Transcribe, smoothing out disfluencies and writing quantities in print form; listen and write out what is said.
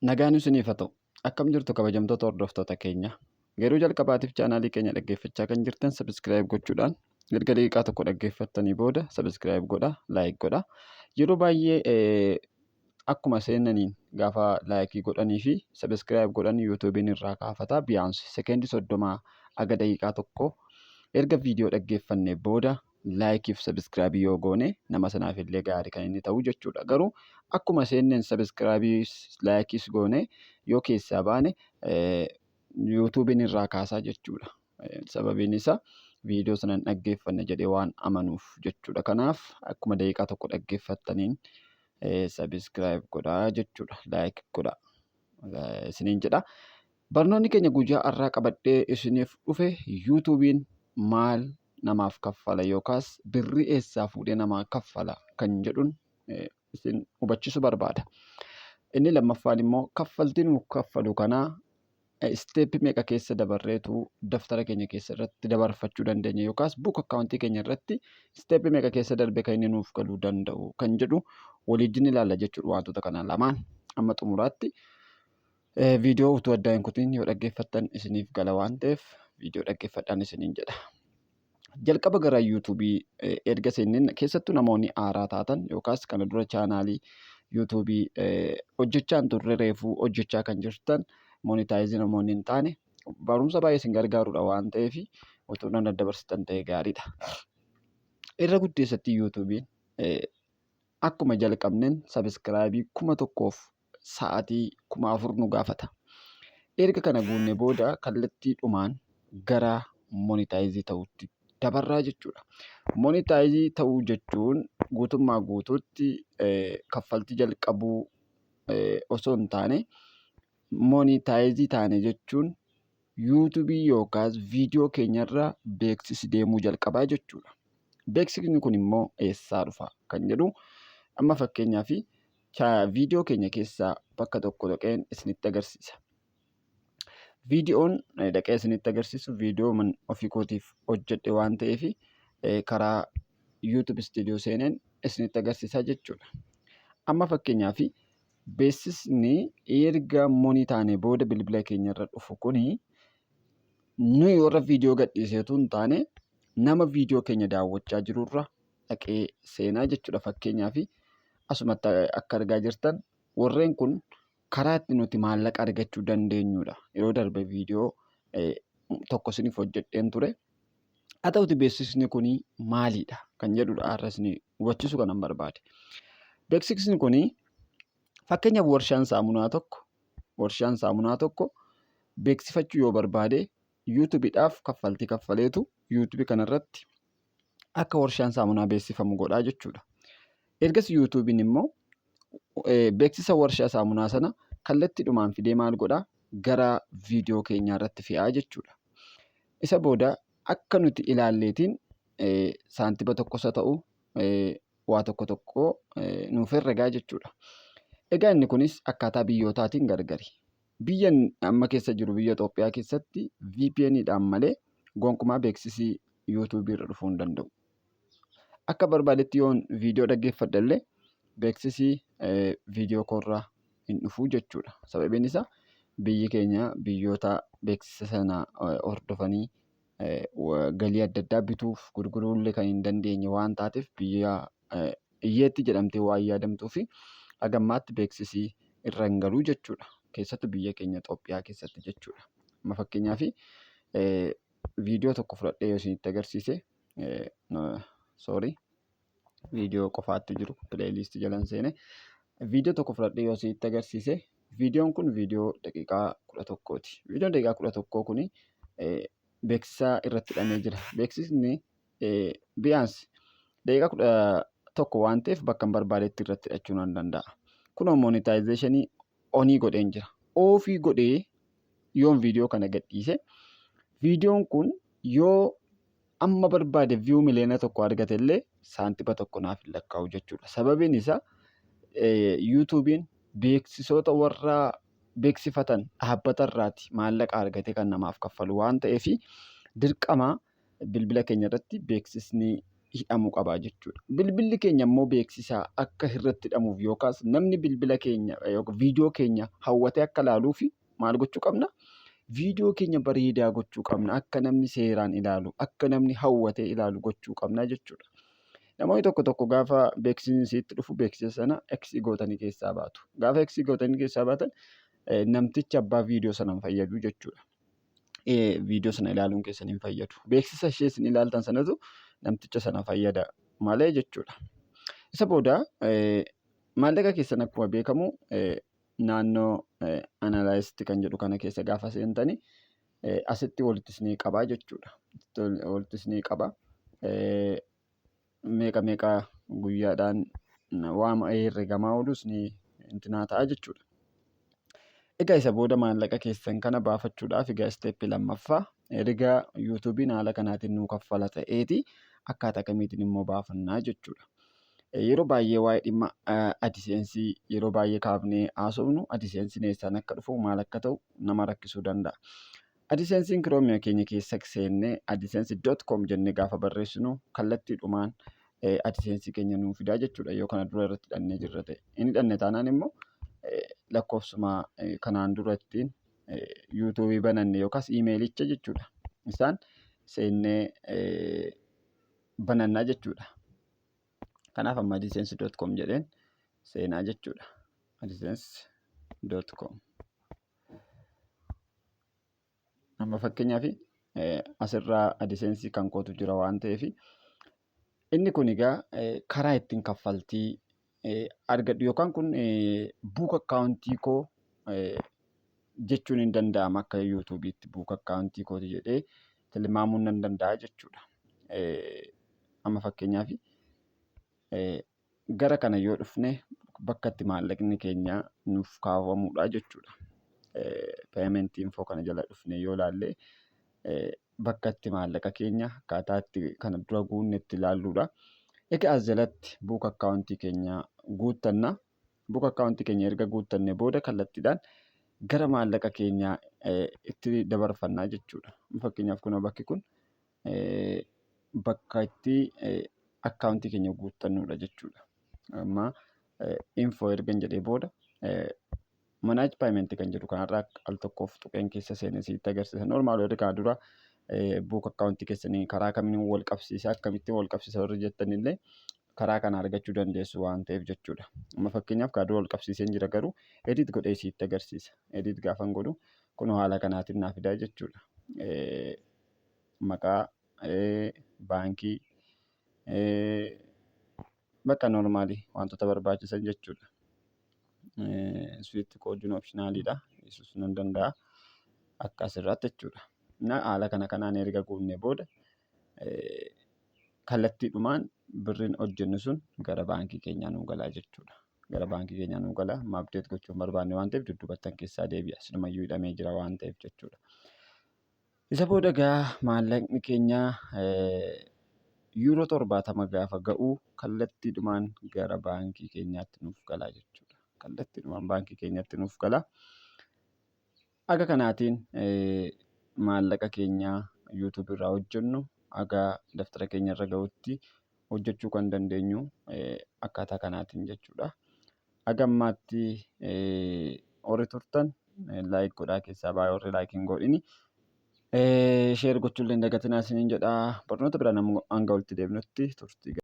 Nagaan isiniif haa ta'u. Akkam jirtu kabajamtoota hordoftoota keenya? Yeroo jalqabaatiif chaanaalii keenya dhaggeeffachaa kan jirtan subscribe gochuudhaan erga daqiiqaa tokko dhaggeeffattanii booda subscribe godha, like godha. Yeroo baay'ee akkuma seenaniin gaafa laayikii godhanii fi subscribe godhan yuutuubiin irraa kaafata. Biyaansi sekeendii 30 aga daqiiqaa tokko erga viidiyoo dhaggeeffanne booda like fi subscribe yoo goone nama sanaaf illee gaarii kan inni ta'u jechuudha. Garuu akkuma seenneen subscribe likeis goone yoo keessaa baane yuutuubiin irraa kaasaa jechuudha. Sababiin isaa viidiyoo sana hin dhaggeeffanne jedhee waan amanuuf jechuudha. Kanaaf akkuma daqiiqaa tokko dhaggeeffattaniin subscribe godhaa jechuudha. Like godhaa isiniin jedha. Barnoonni keenya guyyaa har'aa qabadhee isiniif dhufe yuutuubiin maal namaaf kaffala yookaas birrii eessaa fuudhee namaa kaffala kan jedhuun isin hubachiisuu barbaada. Inni lammaffaan immoo kaffaltii nuuf kaffalu kanaa isteeppii meeqa keessa dabarreetu daftara keenya keessa irratti dabarfachuu dandeenya yookaas book akkaawuntii keenya irratti isteeppii meeqa keessa darbe kan inni nuuf galuu danda'u kan jedhu waliin ilaalla jechuudha wantoota kana lamaan amma xumuraatti. Viidiyoo utuu addaa hin kutin yoo dhaggeeffattan isiniif gala waan ta'eef viidiyoo dhaggeeffadhaan isiniin jedha. Jalqaba gara yuutuubii erga seenneen keessattuu namoonni haaraa taatan yookaas kana dura chaanaalii yuutuubii hojjechaa hin turre reefuu hojjechaa kan jirtan moonitaayizii namoonni hin taane barumsa baay'ee isin gargaarudha waan ta'eef utuu nan daddabarsitan ta'e gaariidha. Irra guddeessatti yuutuubiin akkuma jalqabneen sabiskiraayibii 1000f sa'aatii 4000 nu gaafata. Erga kana guunne booda kallattiidhumaan gara monitaayizii ta'uutti dabarraa jechuudha. Monitaayizii ta'uu jechuun guutummaa guutuutti kaffaltii jalqabuu osoo hin taane monitaayizii taane jechuun yuutuubii yookaas viidiyoo keenyarra beeksisi deemuu jalqabaa jechuudha. Beeksisni kun immoo eessaa dhufa kan jedhu amma fakkeenyaaf viidiyoo keenya keessaa bakka tokko dhaqeen isinitti agarsiisa. Viidiyoon dhaqee isinitti agarsiisu viidiyoo man ofii kootiif hojjedhe waan ta'eef karaa YouTube studio seeneen isinitti agarsiisa jechuudha. Amma fakkeenyaaf beeksisni erga monii taane booda bilbila keenya irra dhufu kuni nuyi warra viidiyoo gadhiisee utuu hin taane nama viidiyoo keenya daawwachaa jirurra dhaqee seenaa jechuudha. Fakkeenyaaf asumatti akka argaa jirtan warreen kun karaa itti nuti maallaqa argachuu dandeenyudha. Yeroo darbe viidiyoo tokko isiniif hojjedheen ture. Haa ta'uti beeksisni kun maalidha kan jedhudha har'a isin hubachiisuu kanan barbaade. Beeksisni kun fakkeenyaaf warshaan saamunaa tokko beeksifachuu yoo barbaade yuutuubiidhaaf kaffaltii kaffaleetu yuutuubii kanarratti akka warshaan saamunaa beeksifamu godhaa jechuudha. Ergas yuutuubiin immoo beeksisa warshaa saamunaa sana kallattiidhumaan fidee maal godhaa gara viidiyoo keenyaa irratti fe'aa jechuudha. Isa booda akka nuti ilaalleetiin saantima tokkos haa ta'u waa tokko tokko nuuf herregaa jechuudha. Egaa inni kunis akkaataa biyyootaatiin gargari. Biyya amma keessa jiru biyya Itoophiyaa keessatti VPN dhaan malee gonkumaa beeksisi YouTube irra dhufuu hin danda'u. Akka barbaadetti yoon viidiyoo dhaggeeffadhe illee beeksisi viidiyoo koorraa hin dhufu jechuudha. Sababiin isaa biyyi keenya biyyoota beeksisa sana hordofanii galii adda addaa bituuf gurguruu illee kan hin dandeenye waan taateef biyya hiyyeetti jedhamtee waan yaadamtuu fi haga ammaatti beeksisi irra hin galu jechuudha. Keessattuu biyya keenya Itoophiyaa keessatti jechuudha. Amma fakkeenyaaf viidiyoo tokko fudhadhee yoo isinitti agarsiise, sorry, viidiyoo qofaatti jiru pileeyiliistii jalan seene, viidiyoo tokko fudhadhee yoo isinitti agarsiise, viidiyoon kun viidiyoo daqiiqaa 11ti. Viidiyoon daqiiqaa 11 kuni beeksisa irratti hidhamee jira. Beeksisni biyaans daqiiqaa 11 waan ta'eef bakka hin barbaadetti irratti hidhachuu nan danda'a. Kunoo monetaayizeeshinii onii godheen jira. Oofii godhee yoon viidiyoo kana gadhiise viidiyoon kun yoo amma barbaade viyuu 1,000,000 argate illee saantima tokko naaf hin lakkaa'u jechuudha. Sababiin isaa yuutuubiin beeksisoota warra beeksifatan dhaabbata irraati maallaqa argatee kan namaaf kaffalu waan ta'eef dirqama bilbila keenya irratti beeksisni hidhamuu qaba jechuudha. Bilbilli keenya immoo beeksisa akka irratti hidhamuuf yookaas namni bilbila keenya viidiyoo keenya hawwatee akka ilaaluuf maal gochuu qabna? Viidiyoo keenya bareedaa gochuu qabna. Akka namni seeraan ilaalu, akka namni hawwatee ilaalu gochuu qabna jechuudha. Namoonni tokko tokko gaafa beeksisni sitti dhufu beeksisa sana X gootanii keessaa baatu. Gaafa X gootanii keessaa baatan namticha abbaa viidiyoo sana hin fayyadu jechuudha. Viidiyoo sana ilaaluun keessan hin fayyadu. Beeksisa ishee isin ilaaltan sanatu namticha sana fayyada malee jechuudha. Isa booda maallaqa keessan akkuma beekamu naannoo analytics kan jedhu kana keessa gaafa seentani asitti walitti isinii qabaa jechuudha. Walitti isinii qaba. Meeqa meeqa guyyaadhaan waama herregamaa oolus ni intinaa ta'a jechuudha. Egaa isa booda maallaqa keessan kana baafachuudhaaf egaa step lammaffaa erga YouTubeiin haala kanaatiin nuu kaffala ta'eeti akkaataa kamiitiin immoo baafannaa jechuudha. Yeroo baay'ee waa'ee dhimma AdSense yeroo baay'ee kaafnee haasofnu, AdSensen eessaan akka dhufu, maal akka ta'u nama rakkisuu danda'a. AdSensen Chrome keenya keessa seennee adsense.com jennee gaafa barreessinu kallattiidhumaan AdSense keenya nuu fidaa jechuudha, yoo kana dura irratti hidhannee jirra ta'e. Inni hidhanne taanaan immoo lakkoofsuma kanaan dura ittiin YouTube bananne yookaas emailicha jechuudha. Isaan seennee banannaa jechuudha. Kanaaf amma adsense.com jedheen seenaa jechuudha. adsense.com. Amma fakkeenyaaf asirraa AdSense kan kootu jira waan ta'eef, inni kun egaa karaa ittiin kaffaltii argadhu yookaan kun book account koo jechuun hin danda'ama, akka YouTubeitti book account kooti jedhee tilmaamuun nan danda'a jechuudha. Amma fakkeenyaaf gara kana yoo dhufne bakka itti maallaqni keenya nuuf kaawwamudha jechuudha. Payment info kana jala dhufne yoo ilaalle bakka itti maallaqa keenya akkaataa itti kana dura guunne itti ilaalludha. Egaa as jalatti book account keenya guuttanna. Book account keenya erga guuttanne booda kallattiidhaan gara maallaqa keenyaa itti dabarfannaa jechuudha. Fakkeenyaaf kunoo bakki kun bakka itti account keenya guuttannudha jechuudha. Amma info ergan jedhee booda manage payment kan jedhu kanarraa al tokkoof tuqeen keessa seenee sitti agarsiisa. Normal warri kana dura book account keessanii karaa kamiin wal qabsiisa, akkamittiin wal qabsiisa warri jettanillee karaa kana argachuu dandeessu waan ta'eef jechuudha. Amma fakkeenyaaf kana dura wal qabsiiseen jira, garuu edit godhee sitti agarsiisa. Edit gaafan godhu kunoo haala kanaatiin naa fidaa jechuudha. Maqaa baankii, bakka normal wantoota barbaachisan jechuudha. Swift codeiin optionaliidha. Ibsuus nan danda'a. Akka asirraatti jechuudha. Haala kana kanaan erga guunnee booda kallattiidhumaan birriin hojjennu sun gara baankii keenyaa nuu galaa jechuudha. Gara baankii keenyaa nuu gala. Amma update gochuu hin barbaanne waan ta'eef dudduubattan keessaa deebi'a. Silumayyuu hidhamee jira waan ta'eef jechuudha. Isa booda egaa maallaqni keenya yuuroo 70 gaafa ga'u kallattiidhumaan gara baankii keenyaatti nuuf galaa jechuudha. Kallattiidhumaan baankii keenyatti nuuf gala. Haga kanaatiin maallaqa keenya YouTube irraa hojjennu haga daftara keenya irra ga'utti hojjechuu kan dandeenyu akkaataa kanaatiin jechuudha. Haga ammaatti warri turtan like godhaa keessaa baay'ee warri like hin godhini. Share gochuullee hin dagatinaa isiniin jedha. Barnoota biraan hanga walitti deebinutti turtii.